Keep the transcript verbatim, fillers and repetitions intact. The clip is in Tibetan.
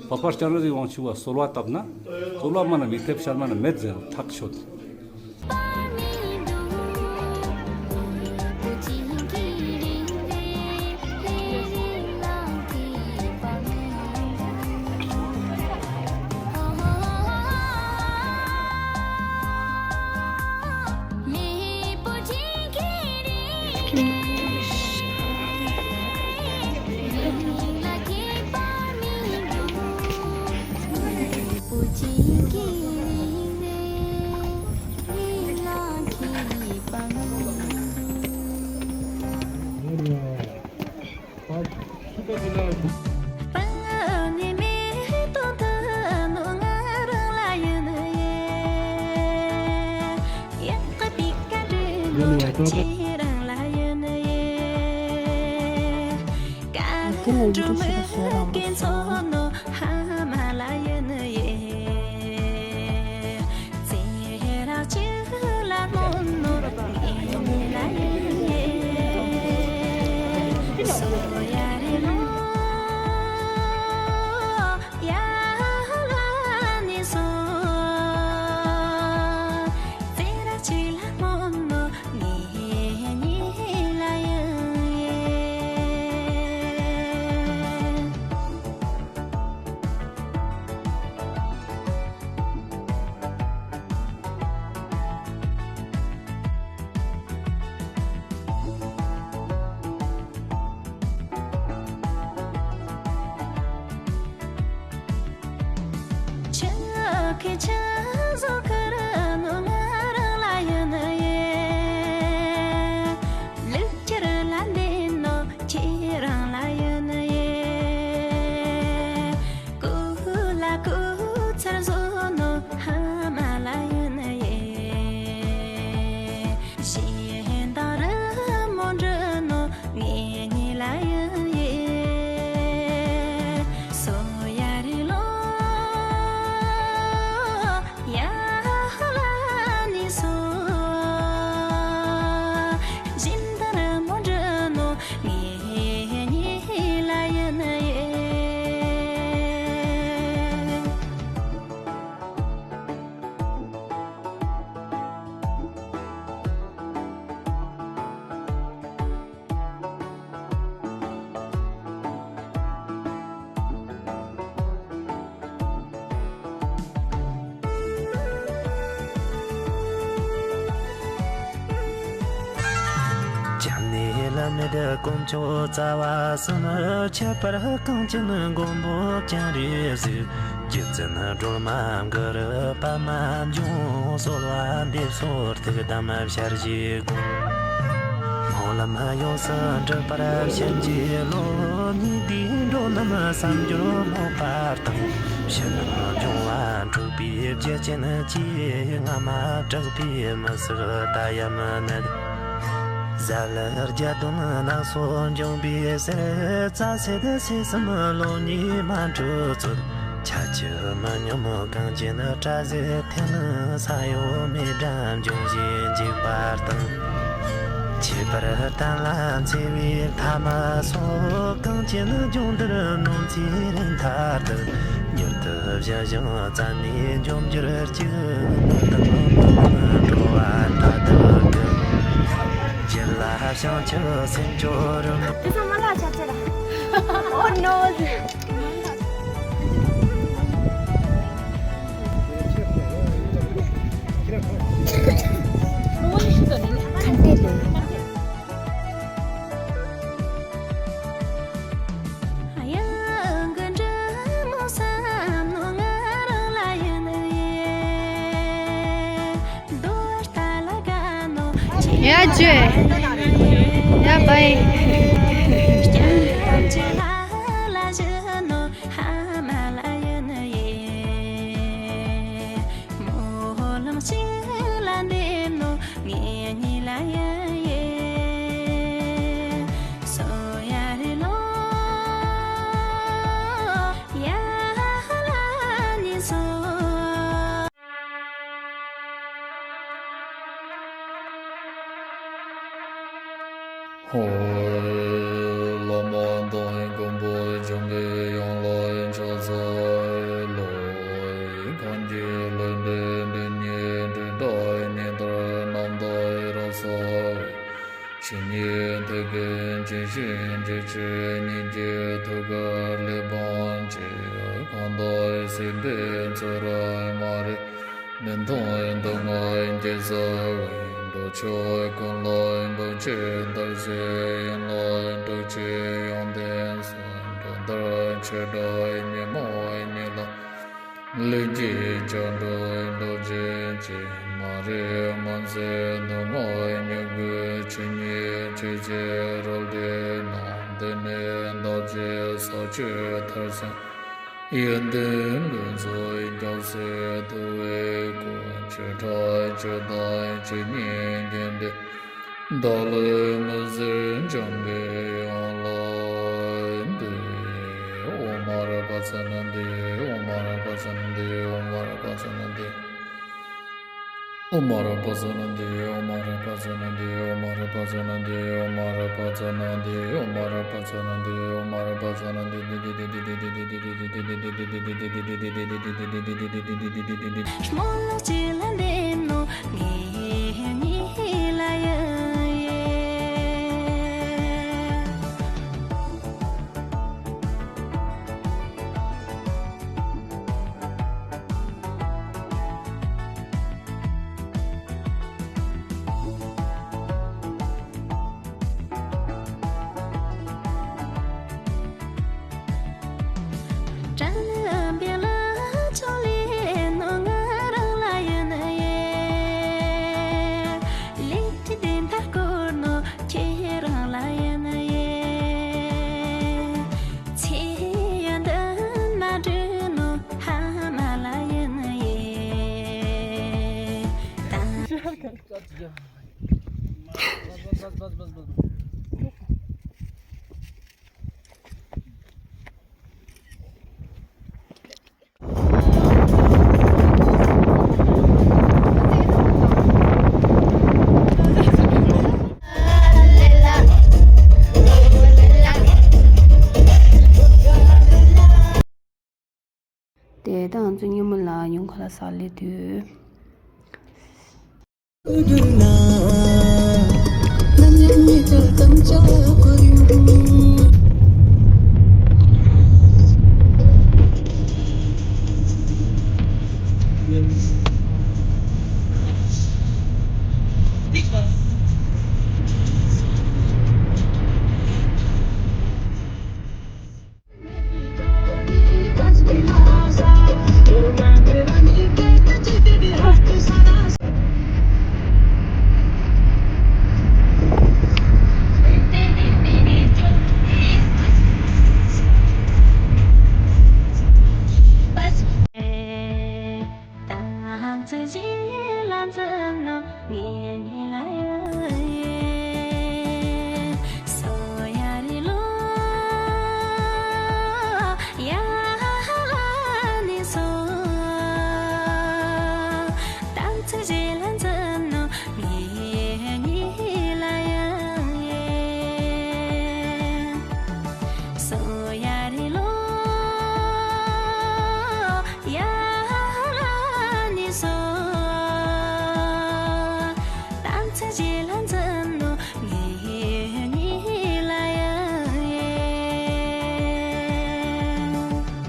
འཕགས་པ་སྤྱན་རས་གཟིགས་དབང་ཕྱུག་པ་གསོལ་བ་བཏབ་ན། གསོལ་བ་མ་ན་མི་ཐེབས། ཕྱག་མ་ན་མེད་ཟེར་ཐག་ཆོད། སྐྱབས་གནས་བླ་མེད་དཀོན་མཆོག་རྩ་བ་གསུམ། ཁྱད་པར་གངས་ཅན་མགོན་པོ་སྤྱན་རས་གཟིགས། རྗེ་བཙུན་སྒྲོལ་མ་གུ་རུ་པདྨ་འབྱུང་། གསོལ་བ་འདེབས་སོ་ཐུགས་དམ་ཞལ་བཞེས་དགོངས། སྨོན་ལམ་ཡོངས་སུ་འགྲུབ་པར་བྱིན་གྱིས་རློབས། ཉེ་དུའི་འགྲོ་རྣམས་བསམ་འགྱུར་རྨོངས་པ་དང་། ཕྱི་ནང་འབྱུང་བ་འཁྲུགས་པའི་རྒྱུ་རྐྱེན་བཅས། སྔ་མ་དྲག་པས་མི་བསྲེག་ད་ཡང་མི་ནད། གཟའ་ལྷག་བརྒྱད་སྟོན་ནག་སོགས་འབྱུང་བའི་ཕྱིར། རྩ་སྲེད་སྲིད་གསུམ་ལོ་གཉིས་མ་འཁྲུགས་ཚུལ། ཆ་བཅུ་མི་སྙོམས་གངས་ཅན་བཀྲ་ཤིས་འཐེན། ས་གཡོ་མེ་འདྲ་འབྱུང་བཞིན་འཇིགས་པ་དང་། ཁྱད་པར་གཏན་ལ་འཚེ་བའི་ཐ་མ་སོགས། གངས་ཅན་ལྗོངས་འདིར་ནོར་འཚེའི་རིམ་མཐའ་ལྟར། མྱུར་དུ་ཞི་ཞིང་བཙན་ནས་འཇོམས་གྱུར་ཅིག། མི་དང་མི་མིན་འགྲོ་བ་མཐའ་དག་གི། རྒྱུད་ལ་བྱང་ཆུབ་སེམས་མཆོག་རིན་པོ། དེ་ཚང་མ་ལ་ཆ་ཆེ་ར། Oh no. ཡ་ཇེ། ཡ་བའི། ཧོ། བླ་མ་དང་མགོན་པོ་འཇོམས་པའི་དབྱངས་ལ་ཕྱག་འཚལ། ཇི་སྙེད་ཐབས་མཁས་ཇི་བཞིན་གྱི་ཆོས་ཉིད་ཀྱི་ཐུགས་ཀར་གླེགས་བམ་གཅིག་གང་དག་སྲིད་པའི་ཚོགས་རབ་མ་རིག་མི་མཐོང་སྡུག་བསྔལ་སྐྱེ་ས་བས། འགྲོ་ཕྱོགས་ཀུན་ལ་བུ་ཆེ་མཐར་ཕྱིན་ཡན་ལག་དྲུག་ཅུ་ཡོན་ཏན་གསུམ་འགྲོ་མཐར་ཆོས་སྒྲ་ཉོན་མོངས་གཉིད་ལམ། ལས་ཀྱི་ལྕགས་སྒྲོག་འགྲོགས་བྱེད་ཅིང་། མ་རིག་མུན་སེལ་སྡུག་བསྔལ་མྱུ་གུའི་ཆོས་ཉིད་ཆོས་ཀྱི་རོ་བྲི་རྣམས། དེ་ནས་བདག་གིས་ས་བཅུ་མཐར་ཕྱིན་ཡོན་ཏན་ཀུན་རྫོགས། རྒྱལ་སྲས་ཐུབ་པའི་སྐུ། ཆོས་སྒྲ་ཆོས་དང་ཆོས་ཉིད་མཁྱེན་པའི་བདག་ལ་མི་ཟད་འཇམ་པའི་དབྱངས་ལ་འདུད། ཨོཾ་ཨ་ར་པ་ཙ་ན་དྷཱིཿ། ཨོཾ་ཨ་ར་པ་ཙ་ན་དྷཱིཿ། ཨོཾ་ཨ་ར་པ་ཙ་ན་དྷཱིཿ། ཨོཾ་ཨ་ར་པ་ཙ་ན་དྷཱིཿ། ཨོཾ་ཨ་ར་པ་ཙ་ན་དྷཱིཿ། ཨོཾ་ཨ་ར་པ་ཙ་ན་དྷཱིཿ། ཨོཾ་ཨ་ར་པ་ཙ་ན་དྷཱིཿ། ཨོཾ་ཨ་ར་པ་ཙ་ན་དྷཱིཿ། ཨོཾ་ཨ་ར་པ་ཙ་ན་དྷཱིཿ། རྨོ་ལགས་གཅིག་ལ་འདེམས་ནོ་ངེད་གཉིས་ལ་ཡ་ཡེ། དེ་དང་ཚུ་ཉི་མ་ལ་ཉུང་ཁ་ལ་ས་ལེ་དུས།